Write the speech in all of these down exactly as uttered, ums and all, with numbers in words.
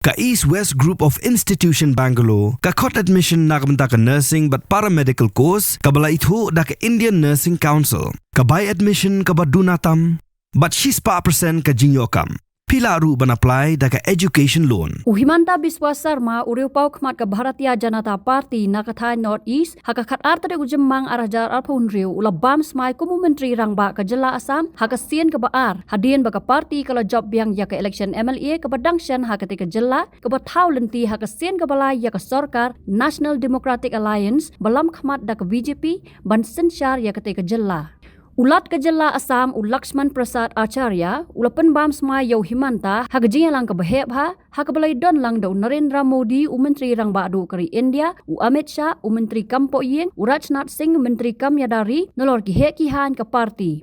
Ka East West Group of Institution Bangalore ka khot admission na ka bynta ka nursing bad paramedical course kaba la ithuh da ka Indian Nursing Council. Ka bai admission kaba duna tam bad shispah percent ka jingïoh kam. Phi lah ruh ban apply da ka education loan. U Himanta Biswa Sarma, u riewpawkhmat ka Bharatiya Janata Party na ka thaiñ North East, ha ka khatar tarik u Jymmang ar hajar arphew hynriew, u la bam smai kum u Myntri Rangbah ka jylla Assam ha ka sien kaba ar, hadien ba ka party ka la jop biang ïa ka election M L A kaba dang shen ha katei ka jylla, kaba thaw lynti ha ka sien kaba lai ïa ka sorkar National Democratic Alliance ba lam khmat da ka B J P ban synshar ïa katei ka jylla. U Lat ka jylla Assam, u Lakshman Prasad Acharya, u la pynbam smai ïa u Himanta ha ka jingïalang kaba heh bha, ha kaba la ïadon lang da u Narendra Modi, u Myntri Rangbah Duh ka ri India, u Amit Shah, u Myntri Kam Pohïing, u Rajnath Singh, Myntri Kam Ïada Ri, nalor ki heh ki haiñ ka party.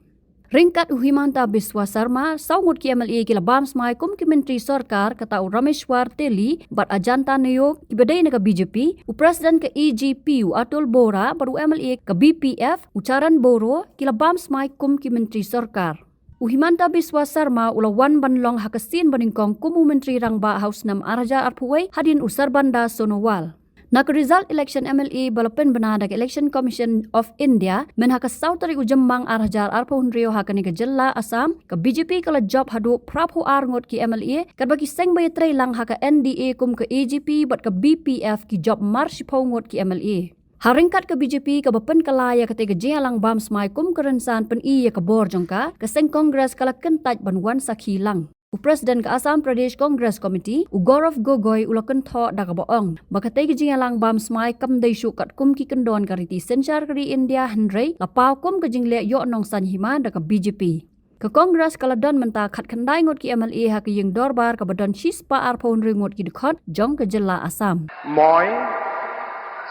Ryngkat u Himanta Biswa Sarma, saw ngut ki M L A ki la bam smai kum ki Myntri Sorkar, kata u Rameshwar Teli bad Ajanta Nayog, kiba dei na ka B J P, u President ka A G P u Atul Bora bad u M L A ka B P F u Charan Boro, ki la bam smai kum ki Myntri Sorkar. U Himanta Biswa Sarma u la wan ban long ha ka sien banyngkong kum u Myntri Rangbah ha u snem ar hajar arphew wei, hadien u Sarbanda Sonowal. Na ka result election M L A ba la pynbna da ka Election Commission of India, myn ha ka saw tarik u Jymmang ar hajar arphew hynriew ha kane ka jylla Assam, ka B J P ka la jop haduh phraphew ar ngut ki M L A, katba ki seng ba ïatrei lang ha ka N D A kum ka A G P bad ka B P F ki jop mar shiphew ngut ki M L A. Ha ryngkat ka B J P kaba pynkylla ïa katei ka jingïalang bam smai kum ka rynsan pyni ïa ka bor jong ka, ka seng Congress ka la kyntait ban wan sakhi lang. U President ka Assam Pradesh Congress Committee, u Gaurav Gogoi u la kynthoh da kaba ong ba katei ka jingïalang bam smai kam dei shuh katkum ki kyndon ka riti synshar ka ri India, hynrei la paw kum ka jingleh ïoh nongsaiñ hima da ka B J P. Ka Congress ka la don mynta khatkhyndai ngut ki M L A ha ka ïing dorbar kaba don shispah arphew hynriew ngut ki dkhot jong ka jylla Assam. মই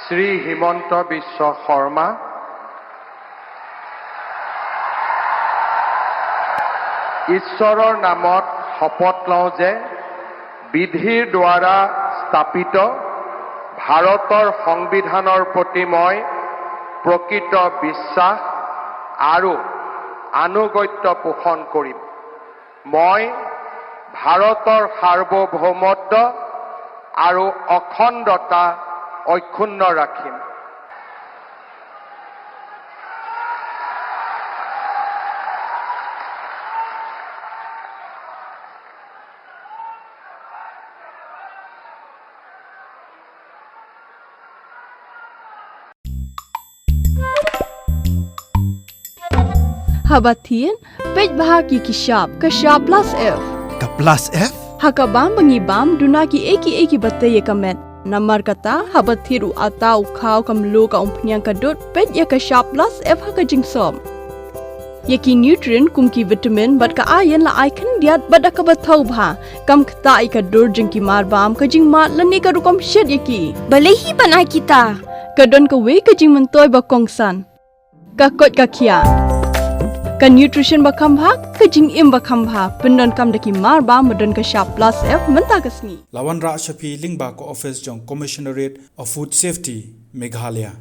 শ্ৰী হিমন্ত বিশ্ব শৰ্মা ঈশ্বৰৰ নামত শপত লওঁ যে বিধিৰ দ্বাৰা স্থাপিত ভাৰতৰ সংবিধানৰ প্ৰতি মই প্ৰকৃত বিশ্বাস আৰু আনুগত্য পোষণ কৰিম। মই ভাৰতৰ সাৰ্বভৌমত্ব আৰু অখণ্ডতা অক্ষুণ্ণ ৰাখিম। Haba thied, peit bha ki ki shap, ka shap plus F. Ka plus F? Ha ka bam ba ngi bam, duna ki ei ki ei kiba tei ïa ka met. Namar kata, haba thied u atta, u khaw, ka mluh, ka umphniang, ka dud, peit ïa ka shap plus F ha ka jingsop. Ïa ki nutrient kum ki vitamin bad ka iron la ai khyndiat bad da kaba thaw bha. Kam ktah ïa ka dur jong ki marbam, ka jingmad lane ka rukom shet ïa ki. Balei hi ban ai kita? Ka don kawei ka jingmyntoi ba kongsan. Ka koit ka khiah. Ka nutrition ba kham bha, ka jingim ba kham bha. Pyndonkam da ki marbam ba don ka shap plus F mynta ka sngi. La wanrah sha phi lyngba ka office jong Commissionerate of Food Safety, Meghalaya.